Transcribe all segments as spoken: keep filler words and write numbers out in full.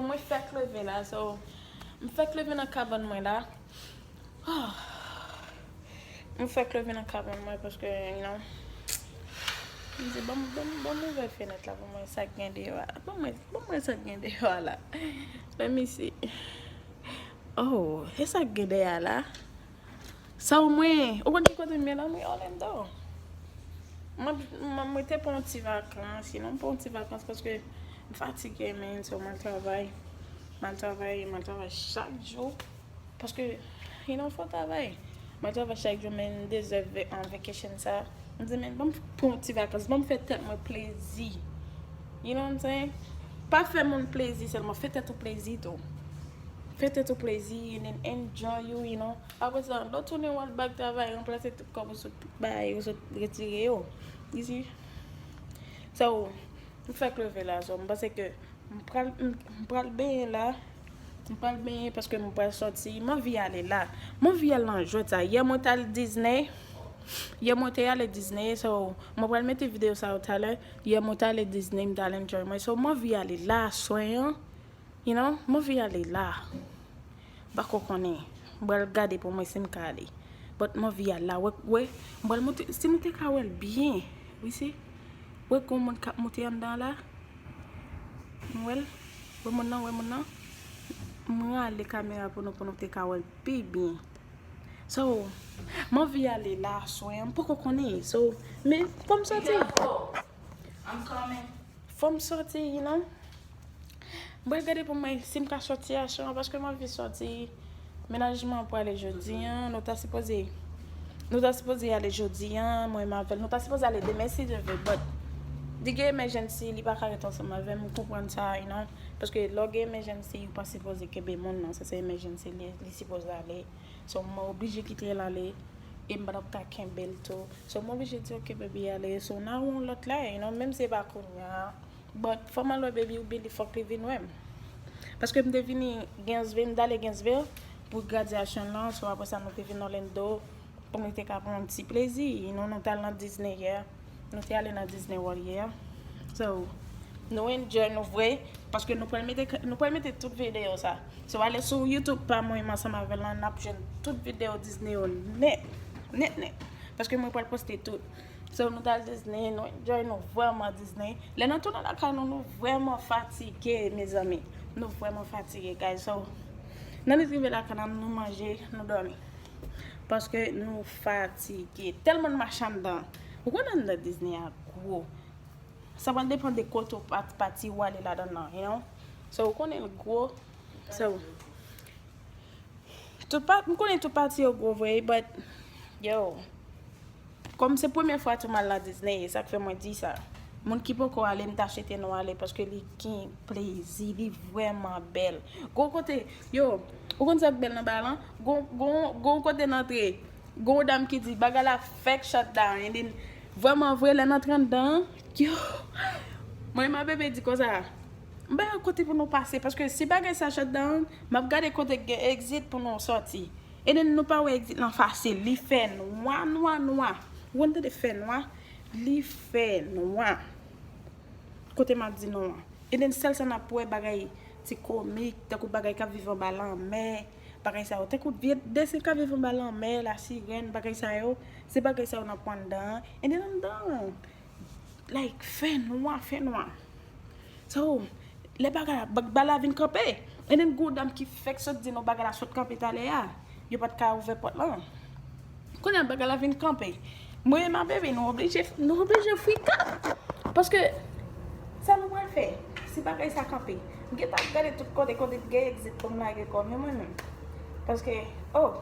Mwen fèk leve la, so, m fèk leve nan kabann mwen la. Oh. M fèk leve nan kabann mwen paske, you know, m di, "Ban m, ban m, ban m ouvè fenèt la pou m wè sa k gen deyò a. Ban m wè, ban m wè sa k gen deyò a la." Let me see. Oh, e sa k gen deyò a la? Sa w mwen, ou konn ki kote m ye la? Mwen Orlando. Mwen, mwen, mwen te pran yon ti vakans, you know, m pran yon ti vakans paske m fatige, man, so m al travay. M al travay, m al travay chak jou. Paske, you know, fò travay. M al travay chak jou, men m dezève an vacation sa. M di, men, ban m pran yon ti vakans, ban m fè tèt mwen plezi. You know what I'm saying? Pa fè moun plezi sèlman, fè tèt ou plezi tou. Fè tèt ou plezi, and then enjoy you, you know. Apre sa, lè w tounen w al back travay, ranplase tout kòb ou sot bay, ou sot retire yo. You see? So, m fèk leve la, so, m panse ke m pral, m, m pral benyen la. M pral benyen paske m pral sòti. M anvi ale la. M anvi al nan jwèt sa. Yè mwen t al Disney. Yè mwen te ale Disney, so, mwen pral mete videyo sa yo talè. Yè mwen t ale Disney, m t al enjoy mwen. So, m anvi ale la, swen an. You know, m anvi ale la. M pako konnen. M pral gade pou mwen si m ka ale. But m anvi al la. Wè, wè, m pral monte, si nou te ka wè l byen. Wi, si. Wè gon moun k ap monte anndan la. Nou wè l? Wè moun nan, wè moun nan? M rale kamera pou nou, pou nou te ka wè l pi byen. So, m anvi ale la, swen an, m poko konnen. So, men, fò m sòti. Careful. I'm coming. Fò m sòti, you know. M pral gade pou mwen si m ka sòti a, swen an, paske m anvi sòti. Mennaj mwen pral ale jodi an, nou ta sipoze, nou ta sipoze ale jodi an, mwen menm avè l. Nou ta sipoze ale demen si Dye vle, but li gen emergency, li pa ka ret ansanm avè m, m konprann sa, you know. Paske lè w gen emergency, ou pa sipoze kenbe moun nan, se, se emergency li, li sipoze ale. So, mwen oblije kite l ale. E m pa t ap ka kenbe l tou. So, mwen oblije di, "Ok, baby, ale." So, n a yon lòt lè, you know, menm si se pa kounye a. But, fò m al wè baby, ou believe fòk li vin wè m. Paske m te vini Gainesville, m t ale Gainesville pou gradyasyon l lan. So, apre sa, nou te vin Orlando pou nou te ka pran yon ti plezi. You know, nou t al nan Disney yè. Nou te ale nan Disney World yè. So, nou enjoy, nou vre, paske nou pral mete, nou pral mete tout videyo sa. So, ale sou YouTube pa mwen, m ansanm avè l lan, n ap jwenn tout videyo Disney yo nèt, nèt, nèt. Paske mwen pral poste tout. So, nou t al Disney, nou enjoy, nou vrèman Disney. Lè nou tounen lakay nou, nou vrèman fatige, mezanmi. Nou vrèman fatige, guys. So, nan nou rive lakay nou, nou manje, nou dòmi. Paske nou fatige. Tèlman n mache anndan. Ou konn anndan Disney a gwo. Sa pral depann de kote w pa-, pati w ale ladan nan, you know? So, ou konnen l gwo. So, tout pa-, m konnen tout pati yo gwo vre, but, yo, kòm se premye fwa tou m al nan Disney, e sa k fè mwen di sa. Moun ki poko ale, m ta swete nou ale, paske li gen plezi, li vrèman bèl. Gon kote, yo, ou konn sa k bèl nan bagay lan? Gon, gon, gon kote n antre, gon dam ki di, "Bagay la fèk shut down." And then, vrèman vre, lè n antre anndan, yo, mwen, ma bebe di konsa, "M bay yon kote pou nou pase, paske si bagay sa shut down, m ap gade kote k gen exit pou nou sòti." And then, nou pa wè exit lan fasil, li fè nwa, nwa, nwa. Ou konn tande fè nwa? Li fè nwa. Kote m ap di nou an. And then sèl sa n ap wè bagay ti komik, tankou bagay k ap viv anba lanmè, bagay sa yo. Tankou vye desen k ap viv anba lanmè, lasirèn, bagay sa yo. Se bagay sa yo n ap wè anndan an. And then anndan an, like, fè nwa, fè nwa. So, lè bagay la, ba-, bagay la vin kanpe. And then gon dam ki fèk sot di nou bagay la sot kanpe talè a. Yo pa t ka ouvè pòt lan. Kounye a bagay la vin kanpe. Mwen e ma bebe, nou oblije, nou oblije frika. Paske, sa nou pral fè? Si bagay sa kanpe. M gentan ap gade tout kote, kote gen exit pou m lage kò m, mwen menm. Paske, oh.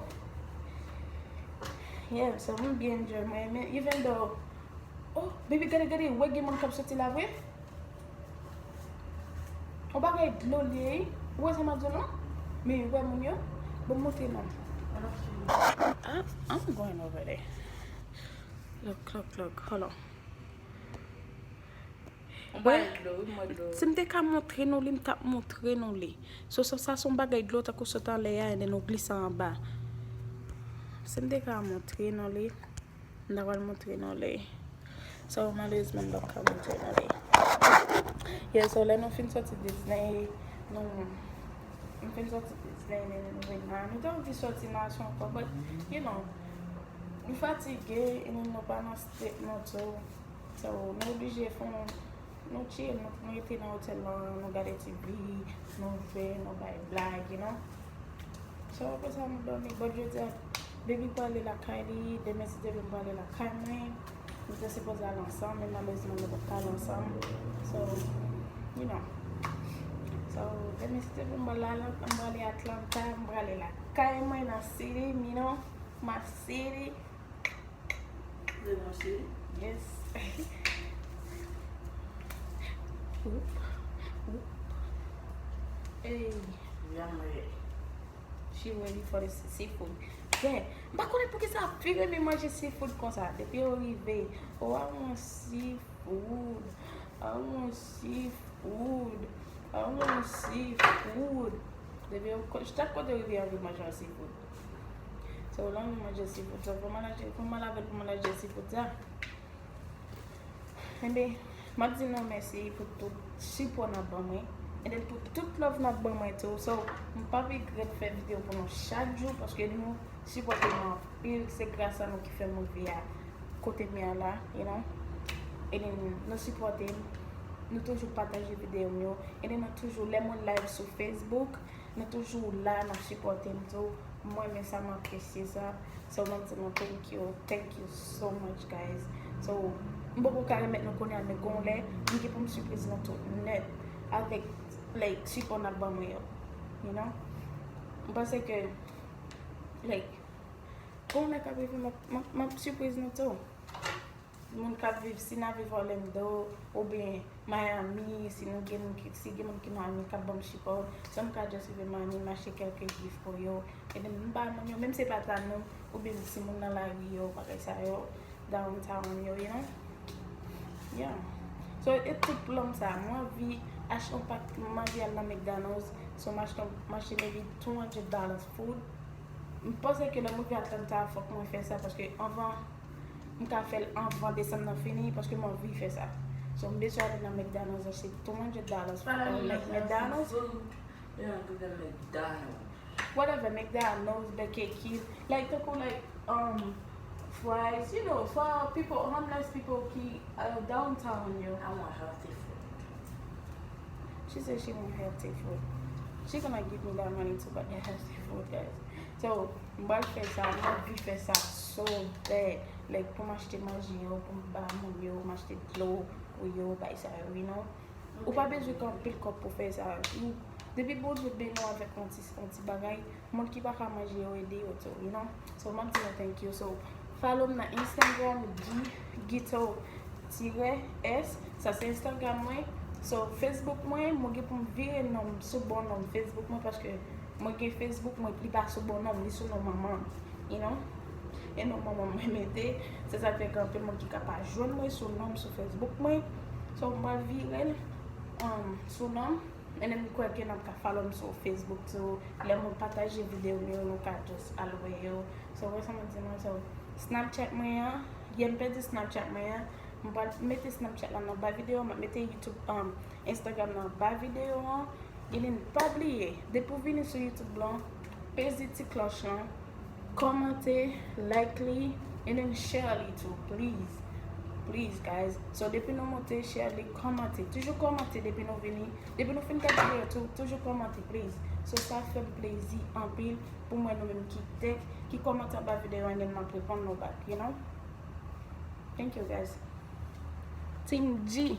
Yeah, so m byen enjoy mwen, men even though, oh, baby, gade, gade, wè gen moun k ap soti la vre? Yon bagay dlo li ye, wi. Ou wè sa m ap di w lan? Men wè moun yo. Bon, montre non. Ah, I'm going over there. Look, look, look. Hold on. Yon bagay dlo, wi, m wè dlo. Si m te ka montre nou li, m t ap montre nou li. So, so, sa se yon bagay dlo, tankou sot anlè a, and then nou glise anba. Si m te ka montre nou li. M ta pral montre nou li. So, malerezman, m p ap ka montre nou li. Yeah, so, lè nou fin sòti Disney, Nou, nou fin sòti Disney, nou vin la. Nou te anvi sòti mache ankò, but, you know, nou fatige, e nou, nou pa nan state nou tou. So, nou oblije fè yon, nou chill, nou, nou rete nan otèl lan, nou gade T V, nou jwe, nou bay blag, you know. So, apre sa, nou dòmi. But jodi a, baby prale lakay li, demen si Dye vle m prale lakay mwen. Nou te sipoze al ansanm, men malerezman nou pa t ka al ansanm. So, you know. So, demen si Dye vle m prale, m prale Atlanta, m prale lakay mwen nan city, you know, my city. Demen city? Yes. Oop, oop. Hey. Yam red. She ready for the seafood. Yeah. M pa konnen poukisa fi renmen manje seafood konsa. Depi yo rive, oh, I want seafood. I want seafood. I want seafood. Depi yo, chak kote yo rive, yo anvi manje yon seafood. So, lè w anvi manje seafood, so, fò m al achte, fò m al avè l pou m al achte seafood sa. Enben, m ap di nou mèsi pou tout sipò n ap ban mwen. And then pou tout love n ap ban mwen tou. So, m p ap regrèt fè videyo pou nou chak jou, paske nou sipòte mwen anpil. Se gras a nou ki fè m rive a kote m ye a la, you know. And then, nou sipòte m. Nou toujou pataje videyo m yo. And then, nou toujou, lè mwen live sou Facebook, nou toujou la, n ap sipòte m tou. Mwen renmen sa, m apresye sa. So, m ap di nou thank you, thank you so much, guys. So, m poko ka remèt nou kounye a, men gon lè, m gen pou m sipriz nou tout nèt avèk, like, sipò n ap ban mwen yo. You know? M panse ke, like, gon lè k ap rive, m ap, m ap, m ap sipriz nou tou. Moun k ap viv, si n ap viv Orlando, oubyen Miami, si nou gen moun ki, si gen moun ki Miami k ap ban m sipò, so m ka just rive Miami, m achte kèlke gift pou yo. E m ba moun yo, menm se pa ta nou, oubyen timoun nan lari yo, bagay sa yo, downtown yo, you know? Yeah. So, e tout plan m sa, mwen anvi achte yon pak, m anvi al nan McDonald's, so m achte, m achte maybe two hundred dollars food. M panse ke lè m rive Atlanta, fòk mwen fè sa, paske anvan, m ka fè l anvan desanm nan fini, paske m anvi fè sa. So, m bezwen ale nan McDonald's achte two hundred dollars food, like, McDonald's. Yeah, give them McDonald's. Whatever, McDonald's, Burger King, like, tankou, like, um, fries, you know, for people, homeless people ki, uh, downtown yo. I want healthy food. She said she want healthy food. She gonna give me that money to buy the healthy food, guys. So, m pral fè sa, m anvi fè sa so bad. Like, pou m achte manje yo, pou m ba moun yo, m achte dlo pou yo, bay sa yo, you know. Ou pa bezwen gen anpil kòb pou fè sa. Ou, depi Bondye beni w avèk yon ti, yon ti bagay, moun ki pa ka manje yo ede yo tou, you know. So, m ap di nou thank you. So, follow m nan Instagram, G Guito tirè S. Sa se Instagram mwen. So, Facebook mwen, mwen gen pou m vire non m sou bon non m Facebook mwen, paske mwen gen Facebook mwen, li pa sou bon non m, li sou non manman m, you know. E non manman m mwen mete, se sa k fè gen anpil moun ki ka pa jwenn mwen sou non m sou Facebook mwen. So, m pral vire l, um, sou non m. And then m kwè ke n ap ka follow m sou Facebook tou. Lè moun pataje videyo m yo, nou ka just al wè yo. So, wè sa mwen di nou, so, Snapchat mwen an, yeah, m pèdi Snapchat mwen an. M pral mete Snapchat la nan ba videyo, m ap mete YouTube, um, Instagram nan ba videyo an. And then, pa bliye, depi w vini sou YouTube lan, peze ti klòch lan, kòmante, like li, and then share li tou, please. Please, guys. So, depi nou monte, share li, kòmante. Toujou kòmante depi nou vini. Depi nou fin gade videyo tou, toujou kòmante, please. So, sa fè m plezi anpil pou mwen nou menm ki tèk, ki kòmante anba videyo an, and then m ap reponn nou back, you know? Thank you, guys. Team G.